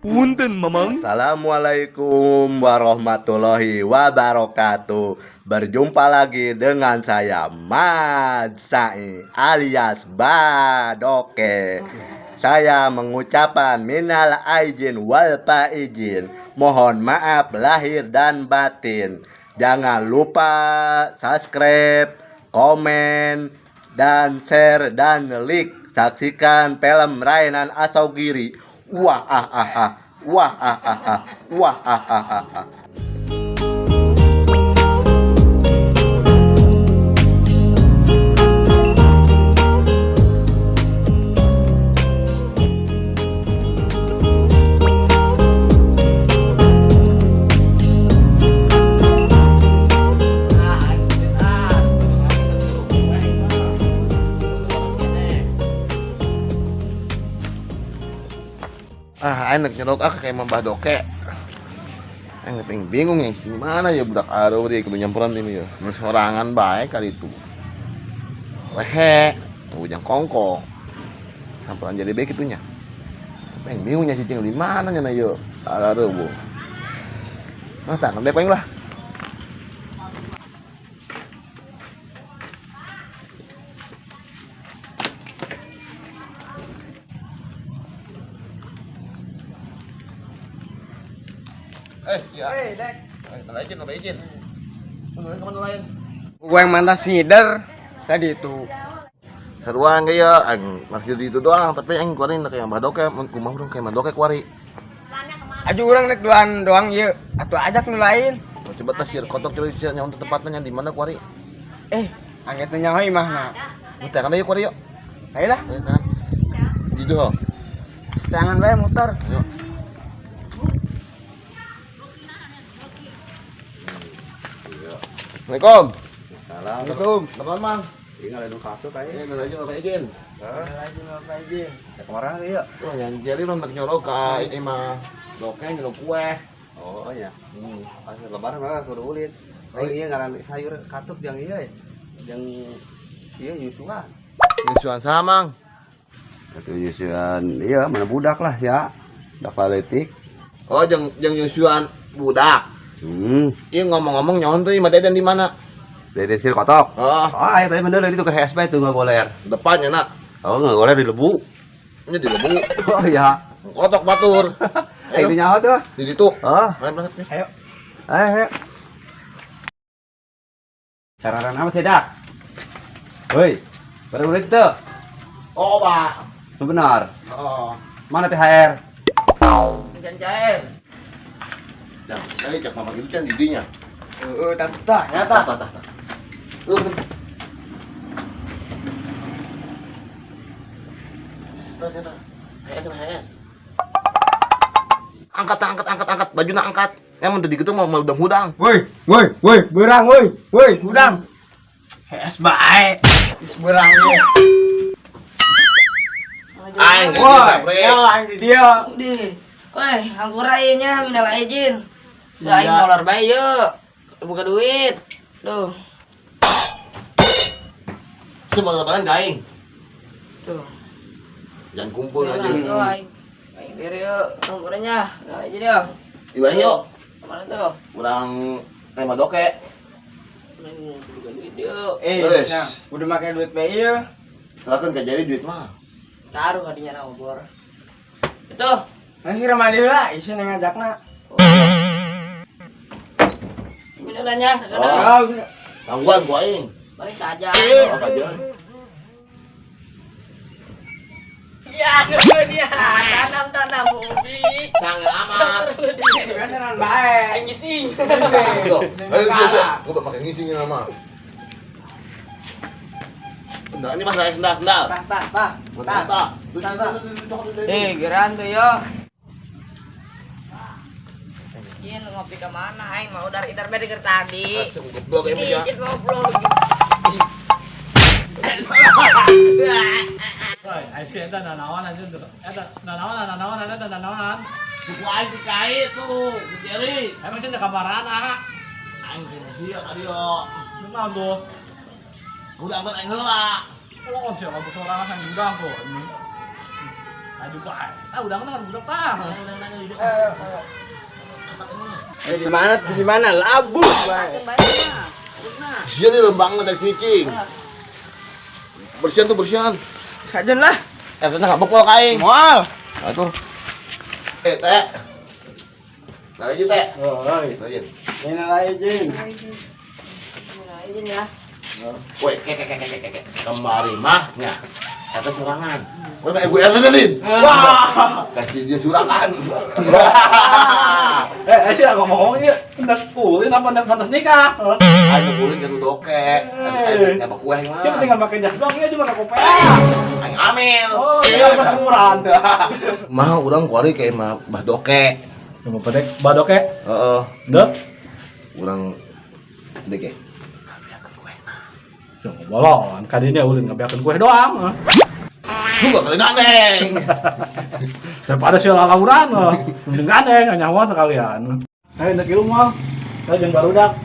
Punten Mamang. Assalamualaikum warahmatullahi wabarakatuh. Berjumpa lagi dengan saya Mad Sai alias Badoke. Saya mengucapkan minal aijin wal faizin. Mohon maaf lahir dan batin. Jangan lupa subscribe, komen, dan share dan like. Saksikan film Rainan Asogiri. Wah ah ah ah. Wah ah ah ah. Wah ah ah ah ah. Ah, enak nyerok ah kayak Mbah Doke. Aing bingung ya, gimana ya budak aruh dia kudu nyamperan ini ya. Nu sorangan bae kali itu. Lehe, ujang kongko. Samperan jadi bae kitunya. Aing bingungnya cicing di mana nya yo. Aruh bu. Nah, tak ngambil paling lah. Ya. Dek. Apa izin? Kemana lain? Gua yang mantas ngider tadi itu. Seruan kayak aing masih di itu doang, tapi aing kuari nak yang Badoke, kumaha urang kayak Badoke kuari. Aju urang nek duaan doang ieu, atuh ajak nu lain. Coba tas sir kotok coba sir nyaho tempatnya di mana kuari. Angget nyaho imahna. Muter kan yuk kuari yuk. Ayolah. Ayo kan. Gitu ho. Setangan bae muter. Yuk. Assalamualaikum. Assalamualaikum. Kapan, Mang? Ini ada kasut aja. Ini ada aja Bapak izin. Ada izin. Ya kemarin iya. Oh, yang jadi lo nak nyorok ka ini mah. Doke nyerok kue. Oh iya. Pas lebaran mah kudu ulit. Oh iya ngaran sayur katuk yang iya ya. Yang iya nyusuan. Nyusuan sama, Mang. Itu nyusuan iya mana budak lah ya. Budak laletik. Oh, jeung nyusuan budak. Iya ngomong-ngomong nyaon tuh ima Deden di mana? Deden sir kotok. Oh, oh ayo tadi bener itu ke HSB itu nggak goler. Depannya nak. Oh nggak goler di lebu. Ini di lebu. Oh iya. Kotok batur. Ayo di nyawa tuh. Di situ. Oh. Ayo. Ayo. Ayo. Cararan apa tidak? Woi, baru ulit tuh. Oh pak. Benar. Oh. Mana THR? Jangan cair. Nah, tadi cak mama gitu kan didinya. Tah, ya tah. Tah. Tah. HS. Angkat, bajuna angkat. Yang mun tadi gitu mau udang-udang. Woi, berang woi. Woi, udang. HS bae. Geus berang ieu. Aing, woi, aing di dieu. Di. Woi, hampura ieu nya minal aijin. Aing molor bae yeuh. Buka duit. Duh. Semua lebaran aing. Tuh. Jangan kumpul aja. Tuh aing. Aing diri yeuh, hampura nya. Minal aijin yeuh. Ieu yuk. Kemana tuh? Urang Rema Doke. Buka duit yeuh. Udah make duit bae ieu. Silakan ka jadi duit mah. Taruh kadinya na obor. Itu. Nah, kira mandi lah, isi yang ngajakna. Ini udahnya, sekarang. Oh, tangguhan gua aing. Paling saja. Oh, kajian. Ya, dia tanam-tanam ubi. Sangat amat. Biasa nan bae. Aing ngising. Tuh, ayo gua pakai ngisingin sama. Sendal ini mas, sendal. Tah. Tah. Geran tuh yo. Iya, lu ngopi ke mana? Aing mau udar-idar bae denger tadi. Asem goblok emang ya. Ih, goblok. Woi, ai sih eta nanaonan itu. Eta nanaonan eta nanaonan. Buku aing dikait tuh, Jerry. Emang sih kamaran ah. Aing sih sia tadi yo. Naon tuh? Udah aman aing heula. Kalau sih kalau sorangan sang udang kok ini. Aduh bae. Ah udang mah budak tah. Di mana? Di mana? Labuh bae. Sia di lembang ada cicing. Bersihan tuh bersihan. Sajen lah. Tenang ngabek lo kaing. Moal. Atuh. Teh. Nah, aja teh. Oi. Aja. Minal aijin. Minal aijin ya. Woi, ke. Kemari mah nya. Eta sorangan. Woi, mah Ibu Erlin Lin. Wah, kasih dia surakan. Sih ngomong-ngomong ieu hendak ulin apa hendak pantas nikah? Ayo ulin ke doke. Ayo nyamak kue mah. Cuma tinggal pakai jas doang ieu cuma ka kopea. Aing amil. Oh, iya berumuran. Mah urang kuari kayak mah Bah Doke. Cuma pedek Bah Doke. Heeh. Dek. Urang deke. Cuma bolon, kadinya ulin ngabeakeun kue doang. Lu gak kali gandeng. Daripada si lalauran, mending gandeng, nyawa sekalian. Ayo ndek ieu mah. Ayo jeung barudak.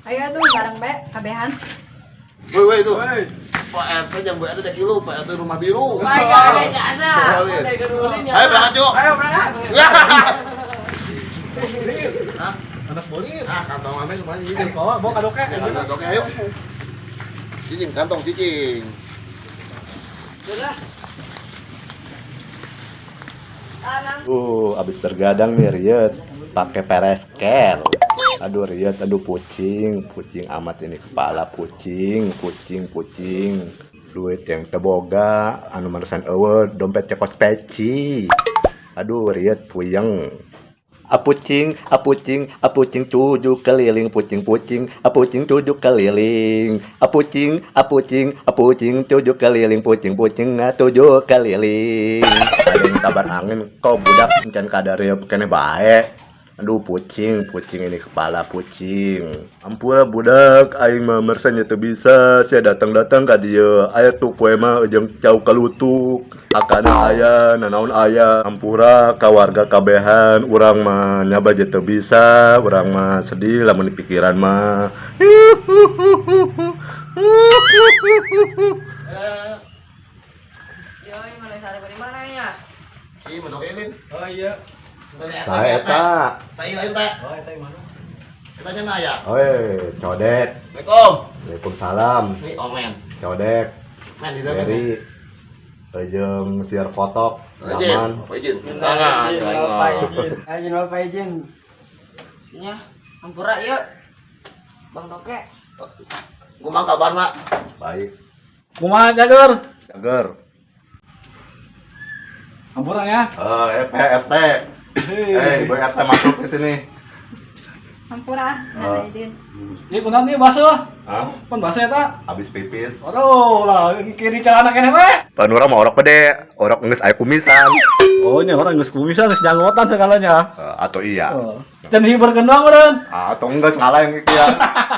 Ayo tuh bareng bae kabehan. Woi, woi itu. Pak RT jam Bu RT dek ilu, Pak RT rumah biru. Baik, jasa. Ayo berangkat yuk. Ayo berangkat. Hah? Anak bolit. Ah, kantong ame semuanya ini. Bawa, bawa kadoke. Kadoke ayo. Cicing kantong cicing. Udah. Abis bergadang nih Riet, pakai peresker. Aduh Riet, aduh pucing, pucing amat ini kepala pucing, pucing, pucing. Duit yang teboga, anu manusan eueuh, dompet cekot peci. Aduh Riet puyeng. Apucing, apucing, apucing tujuh keliling, pucing, pucing, apucing tujuh keliling. Apucing, apucing, apucing tujuh keliling, pucing, pucing, tujuh keliling. Ada yang kabar angin, kok budak encan kadar ya kene bae. Aduh pucing, pucing ini kepala pucing. Ampura budak, aing mah mersen teu bisa, sia datang-datang ka dieu. Aya tuh kue mah jeung cau kalutuk. Akana aya, nanaon aya. Ampura ka warga kabehan, urang mah nyaba je teu bisa, urang mah sedih lamun dipikiran mah. Yo, mana sare di mana ya? Ih, mendok elin. Oh iya. Tah eta. Tai lain teh. Oh, eta mana? Eta nya aya. Oi, codek. Assalamualaikum. Waalaikumsalam. Nih omen. Codek. Men di dalam. Beri. Jeung siar kotok. Izin, apa izin? Tangan. Izin, apa izin? Nya, ampura ieu. Bang Doke. Kumaha kabarna? Baik. Kumaha Jager? Jager. Ampura ya. RT. Hei, Bu RT masuk ke sini. Ampura, minal aidin. Ieu kunaon ieu basuh? Hah? Pon basuh eta? Habis pipis. Aduh lah, kiri celana keneh we. Panura mah orok pede, orok geus aya kumisan. Oh, nya orang geus kumisan geus janggotan segalanya. Atau iya. Oh. Dan hiburkeun doang meureun. Atau enggak ngalah yang kieu.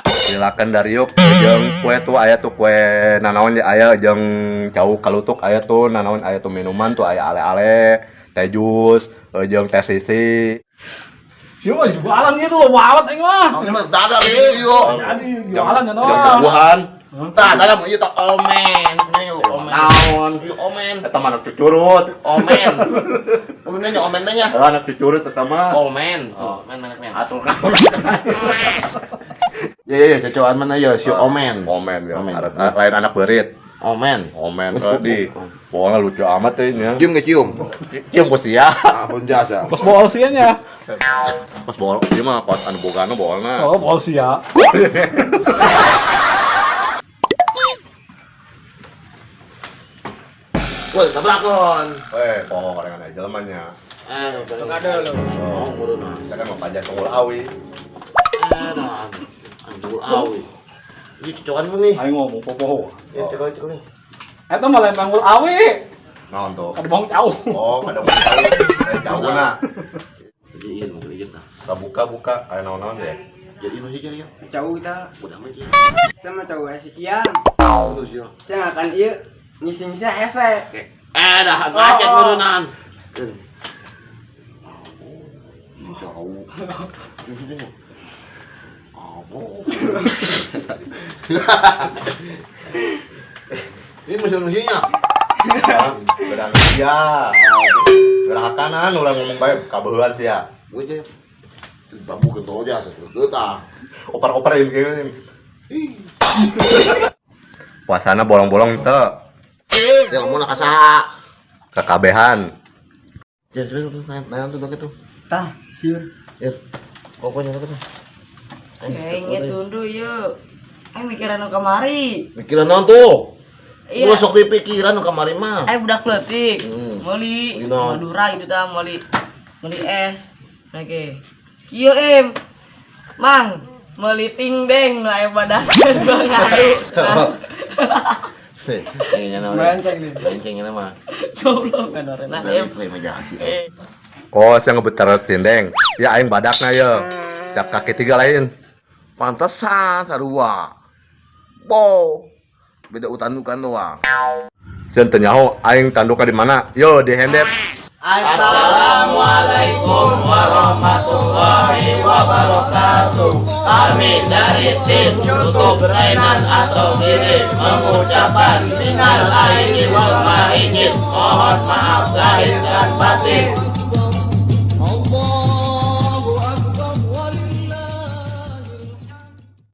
Silakan dari yuk jeung kue tuh aya tuh kue nanaon ya aya jeung cau kalutuk aya tuh nanaon aya tuh minuman tuh aya ale-ale, teh jus, jeung teh sisi. Siapa jualan gitu loh, awat aing mah. Oh, dadah ieu. Jadi jualan ya Jeung doang. jagoan. Tah, dadah mah ieu tah omen. Ieu omen. Naon? Ieu omen. Eta mah anak cucurut. Omen. Omennya nya omen teh nya. Anak cucurut eta mah. Omen. Oh. Men men men. Atur Ya ya ya cocokan mana ya si omen. Omen ya. Omen. Lain anak berit. Omen. Omen tadi. Pokoknya lucu amat ya ini. Cium ke cium. Cium ku sia. Ampun jasa. Pas bol sia nya. Pas bol, ieu mah kos anu bogana bolna. Oh, bol sia. Woi, tabrakan. Eh, poho gorengan aja jelema nya. Eh, ada lo. Oh, muruna. Kita kan mau pajak tunggul awi. Eh, tunggul awi. Ini cocokan mu nih. Aing ngomong popoho. Ya, cocok cocok nih. Eta mah lain tunggul awi. Naon tuh? Kada bohong jauh. Oh, kada bohong jauh. Jauh na. Jadi ini mau izin tah. Buka-buka aya naon-naon deh. Jadi nu hiji ya. Cau kita. Udah mah ieu. Kita mah cau sekian. Terus ya. Saya akan ieu ngisi-ngisi hese. Eh, dah ngacet murunan. Jauh. Ini mesin-mesinnya. Beurang sia. Gerakanan ulah ngomong bae kabeuhan sia. Gue je. Bambu kentol aja seperti tah. Oper-oper ini gini. Puasana bolong-bolong teu. Ya ngomong nak kasaha. Kekabehan. Ya, terus terus naik tuh doket tuh. Tah, siur. Ya. Pokoknya doket tuh. Kayaknya tunduh yuk. Eh mikiran nu kamari. Mikiran naon tuh? Iya. Gua sok dipikiran nu kamari mah. Eh budak leutik. Hmm. Meuli Meuli naon? Madura gitu tah meuli meuli es. Oke. Kieu em. Mang, meuli ting deng nu aya badan gua ngadu. Nah, Kayaknya naon. Melenceng nih. Melenceng ini mah. goblok kan orang. Nah, Dari em. play meja sih. Eh. Oh, saya ngebeter tindeng. Ya aing badakna ye. Cap kaki tiga lain. Pantesan sarua. Bo. Beda utandukan doang. Sieun teu nyaho aing tanduka di mana? Yo di hendep. Assalamualaikum warahmatullahi wabarakatuh. Kami dari tim YouTube Renan atau Diri mengucapkan minal aidin wal faizin. Mohon maaf lahir dan batin.